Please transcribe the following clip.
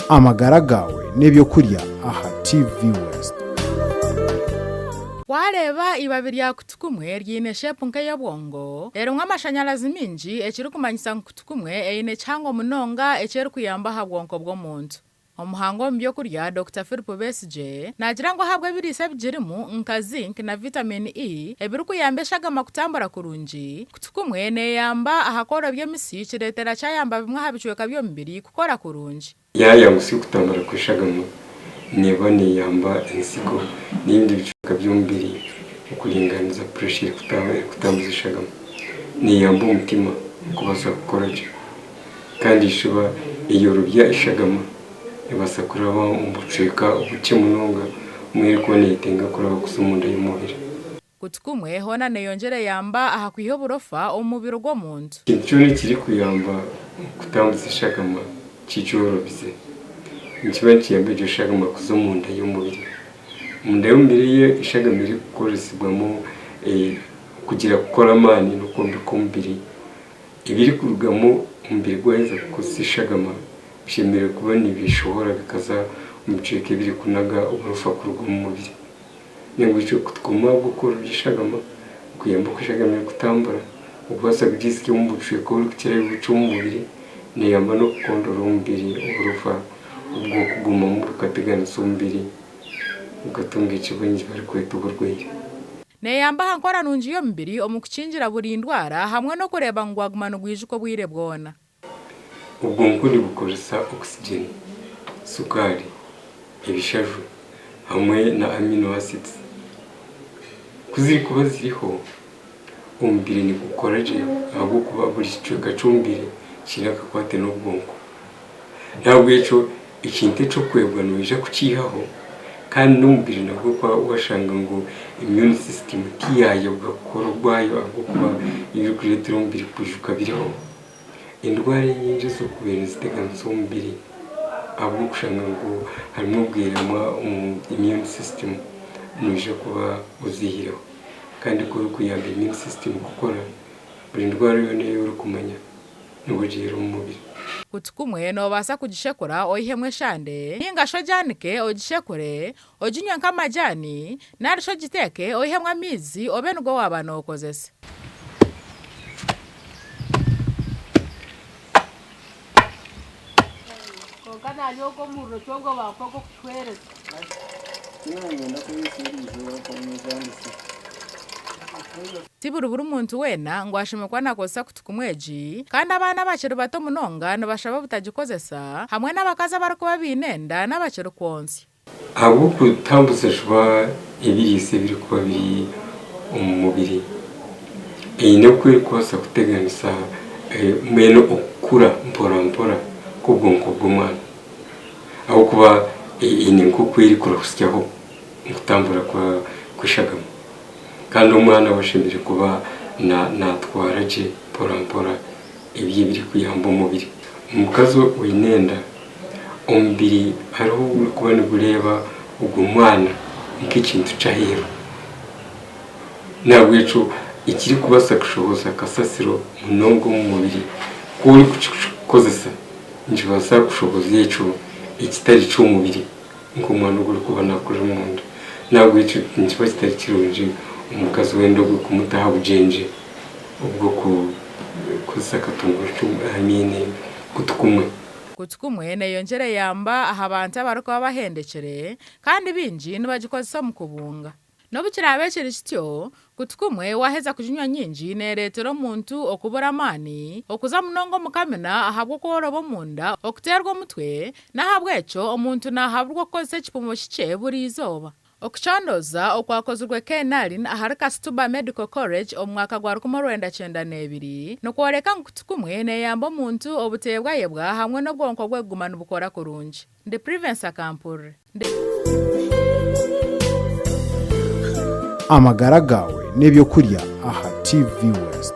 Amagara gaawe n'ebyokurya aha TV West. Waareeba eibabi rya kutukumwe riine sheepu nk'ey'obwongo, erimu amashanyarazi maingi ekirikumanyisa ngu kutukumwe eine kihango munonga eki erikuyamba aha bwonko bw'omuntu. Omuhangu omu by'okurya, Dokita Philip Besigye, naagira ngu ahabw'ebiriisa ebigirimu nka zinc na vitamin E ebirikuyamba eshagama kutambura kurungi, kutukumwe neeyamba aha kworobya emisi kireetera kyayamba bimwe aha bicweka by'omubiri kukora kurungi. Yaayangutsya okutambura kw'eshagama, neeba neeyamba ensigo n'ebindi bicweka by'omubiri okuringaaniza puresha erikutambuza eshagama. Neeyamba omutima kubaasa kukora gye. Kandi eshuba eyorobya eshagama ebaasa kuraba omu bucweka obukye munonga omu erikuba neyetenga kuraba kuza omunda y'omubiri. Kutu kumwe hoona neyongyera eyamba aha kwiha oburofa omu mubiri gw'omuntu. Ekintu kyona ekirikuyamba kutambuza eshagama kikyorobize. Nikiba nikiyamba egyo shagama kuza omunda y'omubiri. Omunda y'omubiri ei eshagama erikukoresibwamu kugira kukora amaani n'okwombeka omubiri. Ebirikurugamu omubiri gwaheza kukozesa eshagama bishemereire kuba nibishohora bikaza omu bicweka ebirikunaga oburofa kuruga omu mubiri. N'ahabw'ekyo kutukoma ahabw'okworobya eshagama, okuyamba oku eshagama erikutambura, okubaasa kugisya omu bucweka oburikukirayo obukye omu mubiri, neeyamba n'okukondora omubiri oburofa obw'okugumamu bukateganisa omubiri okatunga eki baingi barikweta oburwaire. Neeyamba aha nkora nungi y'omubiri omu kukingira buri ndwara hamwe n'okureeba ngu gwaguma nigwijuka obwire bwona. Obwonko nibukoresa oxygen, sukaari, ebishaju hamwe na amino acids. Ku zirikuba ziriho, omubiri nigukora gye ahabw'okuba buri kicweka ky'omubiri kiine akakwate n'obwonko. N'ahabw'ekyo ekintu eky'okwebwa noija kukiihaho kandi n'omubiri nagwo washanga ngu immune system tiyaayebwa kukora ogwayo ahabw'okuba ebirikureetera omubiri kwijuka biriho. Endwara enyingi ezirikubaire niziteganisa omubiri ahabw'okushanga ngu harimu obweremwa omu immune system noija kuba oziihireho. Kandi ku orikuyamba immune system kukora, buri ndwara yoona ei orikumanya nibugiira omu mubiri. Kutu kumwe noobaasa kugishekura oihemu eshande, nainga shi ogyanike ogishekure, oginywe nk'amajaani, nari shi ogiteeke oihemu amaizi obe nigo waaba nookozesa. Kwonka naanye ogwo omuriro kyonka bampa ogw'okucwereza. Ti buri buri muntu weena ngu ashemwe kuba naakozesa kutu kumwe egi, kandi abaana abakiri bato munonga nibashaba obutagikozesa, hamwe n'abakazi abarikuba baine enda n'abakiri kwontsya. Ahabw'okutambuza juba ebiriisa ebirikuba biri omu mubiri, eine oku erikubaasa kuteganisa mbwenu okukura mpora mpora kw'obwonko bw'omwana. Ahabw'okuba eine nk'oku erikurahutsyaho okutambura kw'eshagama. Kandi omwana we ashemereire kuba naatwara gye mpora mpora ebyo ebirikuyamba omubiri. Omukazi oine enda, omubiri hariho obu gurikuba nigureeba ogwo mwana nk'ekintu ky'aheeru. Nahabwekyo ekirikubaasa kushohoza kasasiro munonga omu mubiri ku orikukikozesa nikibaasa kushohoza ekyo ekitari ky'omubiri nk'omwana ogu orikuba naakurira omunda. Nahabwekyo nikiba kitari kirungi omukazi w'enda ogwo kumuta aha bugyengye obw'okukozesa akatungurucumu I mean kutu kumwe. Kutu kumwe neeyongyera eyamba aha bantu abarikuba bahendekire kandi baingi nibagikozesa omu kubunga. N'obu kiraabe kiri kityo, kutu kumwe waaheza kuginywa nyingi neereetera omuntu okubura amaani, okuza munonga omu kamina ahabw'okworoba omunda, okuteerwa omutwe, n'ahabw'ekyo omuntu naahaburwa okukozesa ekipimo kikye buri izooba. Okucondooza okwakozirwe Ken Allen ahari Kasturba Medical College omu mwaka gwa 1992 nikworeka ngu kutu kumwe neeyamba omuntu obuteebwayebwa hamwe n'obwonko bwe kuguma nibukora kurungi. Ndi Privence Akampurire. Ndi. Amagara gaawe n'ebyokurya aha TV West.